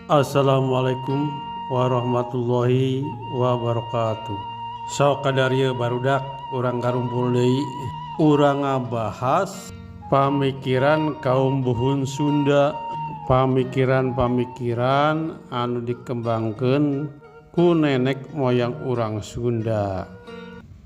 Assalamualaikum warahmatullahi wabarakatuh. Sok kadarieu barudak, urang karumpul deui. Urang ngabahas pamikiran kaum buhun Sunda, pamikiran-pamikiran anu dikembangkeun ku nenek moyang urang Sunda.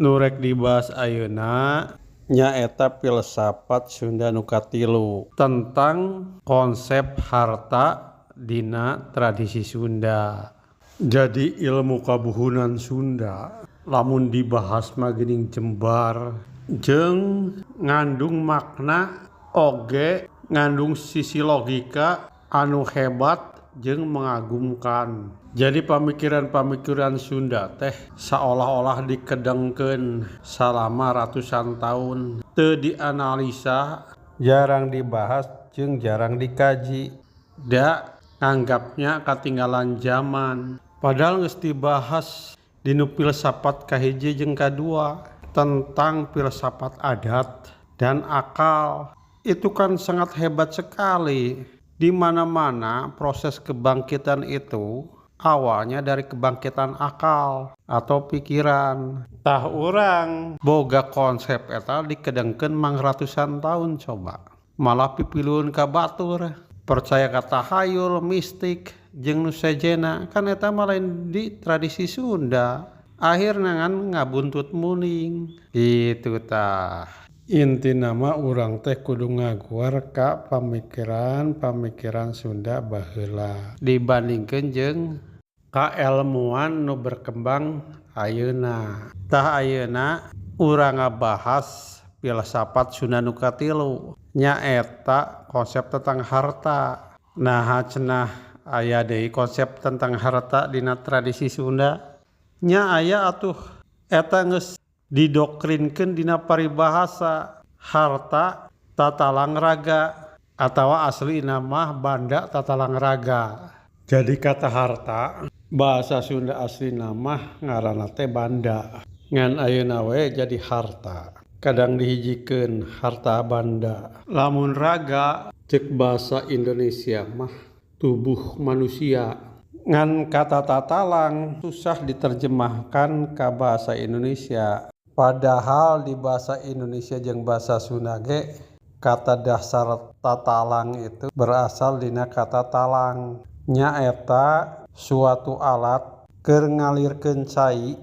Nu rek dibahas ayeuna nyaeta filsafat Sunda nu katilu tentang konsep harta dina tradisi Sunda. Jadi ilmu kabuhunan Sunda lamun dibahas mah geuning jembar jeung ngandung makna oge ngandung sisi logika anu hebat jeung mengagumkan. Jadi pamikiran-pamikiran Sunda teh saolah-olah dikedengkeun salama ratusan tahun, teu dianalisa, jarang dibahas jeung jarang dikaji. Da nganggapnya katinggalan zaman. Padahal geus dibahas dinu filsafat kahiji jeung kadua tentang filsafat adat dan akal. Itu kan sangat hebat sekali. Di mana-mana proses kebangkitan itu awalnya dari kebangkitan akal atau pikiran. Tah, urang boga konsep eta dikedengkeun mangratusan tahun, coba. Malah pipilueun ka batur, percaya ka tahayul, mistik, jeung nu sejenna, kan eta mah lain di tradisi Sunda. Akhirna ngan ngabuntut muning. Gitu tah. Intina mah urang teh kudu ngaguar ka pamikiran-pamikiran Sunda baheula dibandingkeun jeung kaelmuan nu berkembang ayeuna. Tah, ayeuna urang ngabahas filsafat Sunda nu katilu, nyaeta konsep tentang harta. Naha cenah aya deui konsep tentang harta dina tradisi Sunda? Nya aya atuh, eta geus didoktrinkeun dina paribahasa harta tatalang raga atawa aslina mah banda tatalang raga. Jadi kata harta bahasa Sunda aslina mah ngaranna teh banda. Ngan ayeuna we jadi harta. Kadang dihijikeun harta banda. Lamun raga cek bahasa Indonesia mah tubuh manusia. Ngan kata tatalang susah diterjemahkan ka bahasa Indonesia. Padahal di bahasa Indonesia jeung bahasa Sunda ge kata dasar tatalang itu berasal dina kata talang. Nyaeta suatu alat keur ngalirkeun cai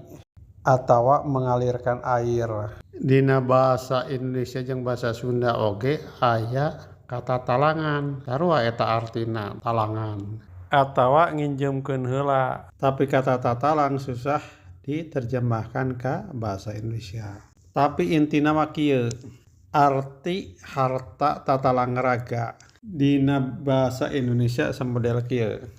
atawa mengalirkan air. Dina bahasa Indonesia jeung bahasa Sunda oge aya kata talangan, sarua eta artina talangan atawa nginjeumkeun heula. Tapi kata tatalang susah diterjemahkan ka bahasa Indonesia. Tapi intina mah kieu, arti harta tatalang raga dina bahasa Indonesia samodel kieu.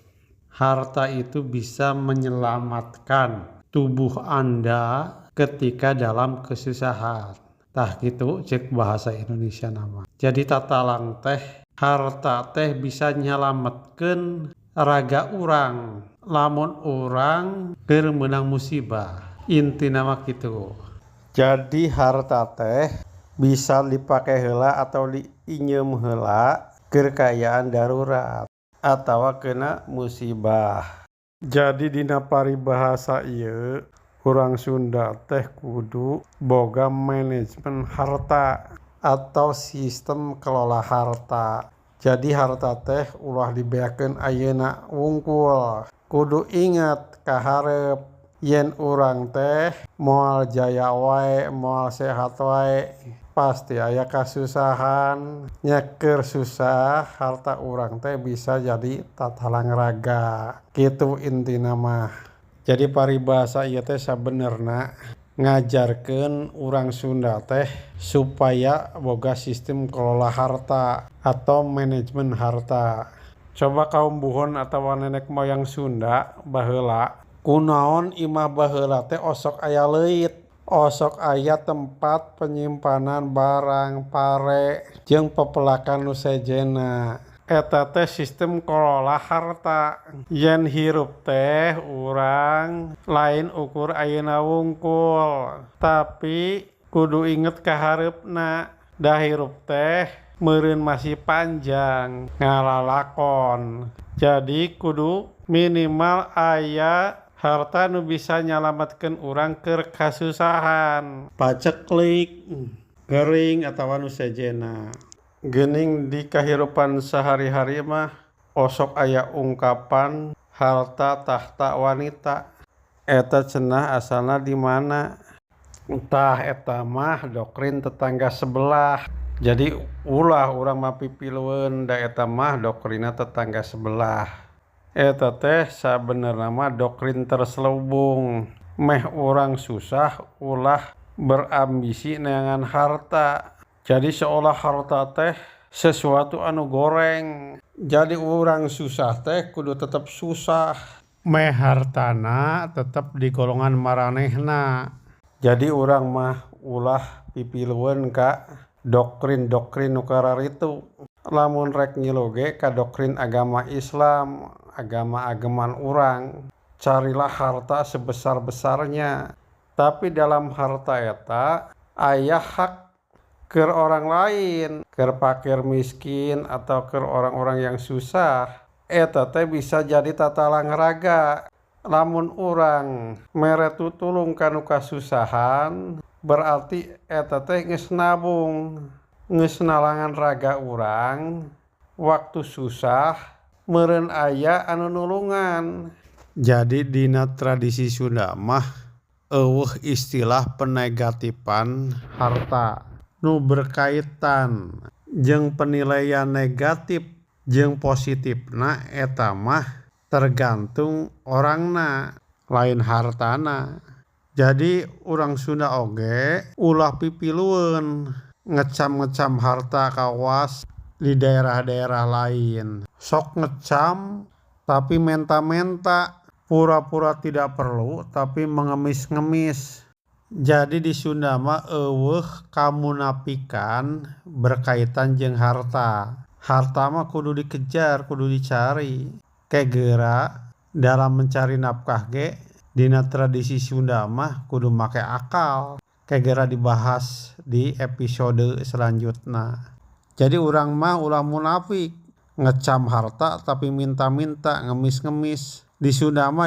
Harta itu bisa menyelamatkan tubuh Anda ketika dalam kesusahan. Tah, kitu cek bahasa Indonesia nama. Jadi tatalang teh harta teh bisa nyalametkeun raga urang lamun urang keur meunang musibah. Intina mah kitu. Jadi harta teh bisa dipake heula atau diinjeum heula keur kaayaan darurat atawa kena musibah. Jadi dina paribahasa ieu urang Sunda teh kudu boga manajemen harta atau sistem kelola harta. Jadi harta teh ulah dibeakeun ayeuna wungkul. Kudu inget ka hareup yen urang teh moal jaya wae, moal sehat wae, pasti aya kasusahan. Nya keur susah harta urang teh bisa jadi tatalang raga. Kitu intina mah. Jadi paribasa ieu teh sabenerna ngajarkeun urang Sunda teh supaya boga sistem kelola harta atau manajemen harta. Coba kaum buhun atawa nenek moyang Sunda baheula, kunaon imah baheula teh osok aya leuit, osok aya tempat penyimpanan barang, pare, jeung pepelakan nu sejenna. Eta teh sistem kelola harta. Yen hirup teh urang lain ukur ayeuna wungkul, tapi kudu inget ka hareupna. Da hirup teh Meureun masih panjang ngalalakon. Jadi kudu minimal aya harta nu bisa nyalametkeun urang keur kasusahan, paceklik, gering atawa nu sejenna. Geuning di kahirupan sehari-hari mah osok aya ungkapan harta tahta wanita. Eta cenah asalna di mana? Tah eta mah doktrin tetangga sebelah. Jadi ulah urang mah pipilueun da eta mah doktrina tetangga sebelah. Eta teh sabenerna mah doktrin terselubung. Meh urang susah ulah berambisi neangan harta. Jadi seolah harta teh sesuatu anu goreng. Jadi urang susah teh kudu tetep susah. Meh hartana tetep di golongan maranehna. Jadi urang mah ulah pipilueun ka doktrin-doktrin nu kararitu. Lamun rek ngilu ge ka doktrin agama Islam, agama ageman urang. Carilah harta sebesar-besarnya. Tapi dalam harta eta aya hak keur orang lain, keur fakir miskin atau keur orang-orang yang susah. Eta teh bisa jadi tatalang raga. Lamun urang mere tutulung ka nu kasusahan, berarti eta teh geus nabung, geus nalangan raga urang waktu susah meureun aya anu nulungan. Jadi dina tradisi Sunda mah eueuh istilah penegatifan harta nu berkaitan jeung penilaian negatif jeung positifna eta mah tergantung orangna, lain hartana. Jadi urang Sunda oge ulah pipilueun ngecam-ngecam harta kawas di daerah-daerah lain. Sok ngecam tapi menta-menta, pura-pura tidak perlu tapi mengemis-ngemis. Jadi di Sunda mah eueuh kamunafikan berkaitan jeung harta. Harta mah kudu dikejar, kudu dicari. Kegera dalam mencari nafkah ge dina tradisi Sunda mah kudu make akal. Kegera dibahas di episode selanjutnya. Jadi urang mah ulah munafik, ngecam harta tapi minta-minta, ngemis-ngemis. Di Sunda mah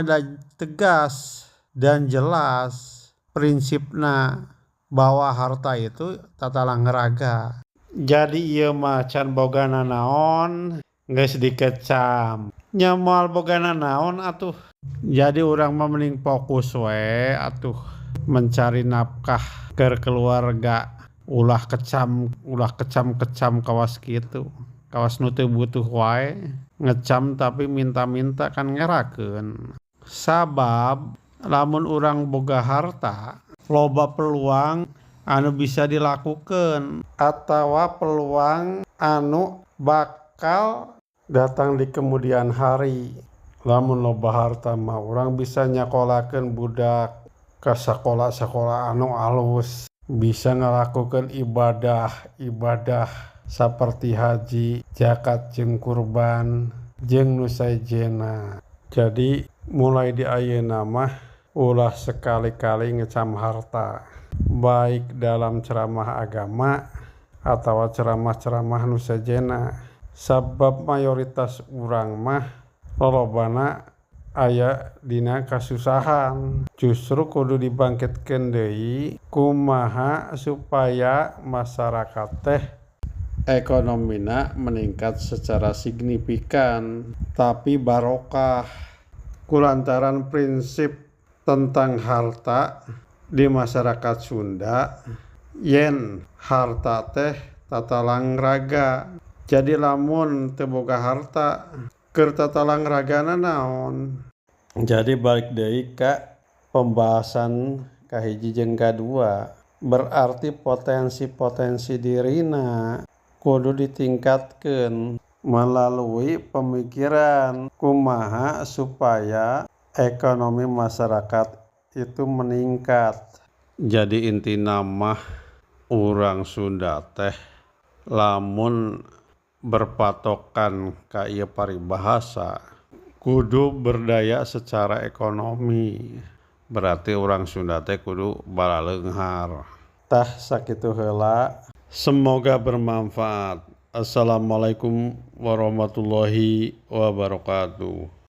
tegas dan jelas prinsipna bahwa harta itu tatalang raga. Jadi ieu mah can boga nanaon geus dikecam. Nya moal boga nanaon atuh. Jadi urang mah mending fokus we atuh mencari nafkah keur keluarga. Ulah kecam, ulah kecam-kecam kawas kitu. Kawas nu teu butuh wae ngecam tapi minta-minta kan ngerakeun. Sabab lamun urang boga harta loba peluang anu bisa dilakukeun atawa peluang anu bakal datang di kemudian hari. Lamun loba harta mah urang bisa nyakolakeun budak ka sakola-sakola anu alus, bisa ngalakukeun ibadah-ibadah saperti haji, zakat jeung kurban jeung nu sajena. Jadi mulai di ayeuna mah ulah sekali-kali ngecam harta, baik dalam ceramah agama atawa ceramah-ceramah nu sajena. Sabab mayoritas urang mah lolobana aya dina kasusahan. Justru kudu dibangkitkeun deui kumaha supaya masyarakat teh ekonomina meningkat secara signifikan tapi barokah. Kulantaran prinsip tentang harta di masyarakat Sunda yen harta teh tatalang raga. Jadi lamun teu boga harta keur tatalang ragana naon. Jadi balik deui ka pembahasan kahiji jeung kadua, berarti potensi-potensi dirina kudu ditingkatkeun melalui pemikiran kumaha supaya ekonomi masyarakat itu meningkat. Jadi intina mah urang Sunda teh lamun berpatokan ka ieu paribahasa kudu berdaya secara ekonomi. Berarti urang Sunda teh kudu balaleunghar. Tah sakitu heula, semoga bermanfaat. Assalamualaikum warahmatullahi wabarakatuh.